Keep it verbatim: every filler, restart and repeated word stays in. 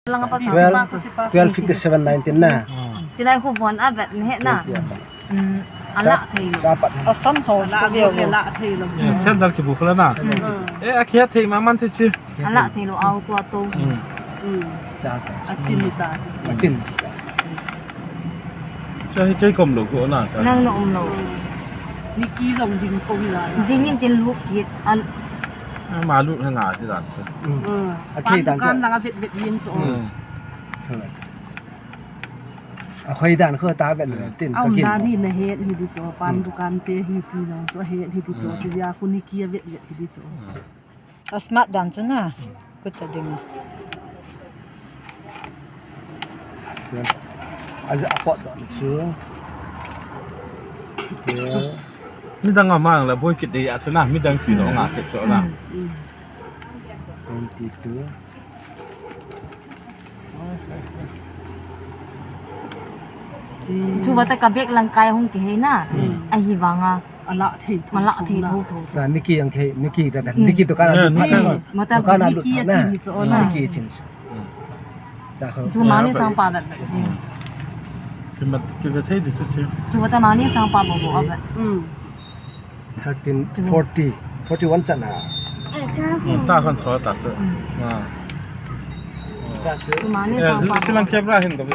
Twelve, twelve fifty-seven nineteen na. Chilai khu von a vet na he na. Twenty a pat. Hmm, a la thei lo. Sa pat. A sam ho. A la thei lo. Hmm, sandal kibu khu la na. Hmm. Eh, a khia thei ma man thei chi. A la thei lo au tua to. Hmm. Hmm. Cha ta. A chin ta. A chin. Cha hi kei kom lo ko na. Nang na um lo. Ni ki jong ding ko hi la. Ding in tin lu ki. A ma lu ha nga ti dan chu. Hmm. Hmm. A khei dan chu. Kan la vet vet yin chu. Hmm. Chang la. A khoi dan khu ta vet le tin ka kin. Aum na ri na het hi di chu, pan dukan te hi ti jong chu het hi di chu, chi ya khu ni ki a vet vet hi di chu. A smart dan chu na. Ku cha ding. A ja a pot dan chu. Midang a mang la boi kit de ya chu na, midang si lo nga kit chu na. Twenty-two. Chu vata ka bek lang kai hung kihei na. Hmm. Ahi vanga. A la thei tho. A la thei tho tho. Ta Nikki ang kei, Nikki ta ta. Hmm. Nikki to kana. Hmm. Mata kana Nikki a chin chu na. Nikki chin chu. Hmm. Cha kho. Chu mani sang pa vet vet si. Ki mat ki vet thei di chu chi. Chu vata mani sang pa bo bo a vet. Hmm. Thirteen, forty, forty-one chan ha. Hmm, ta khan so ta chu. Hmm. Ah. Cha chu. Chu mani sang pa. Silang camera hin ka.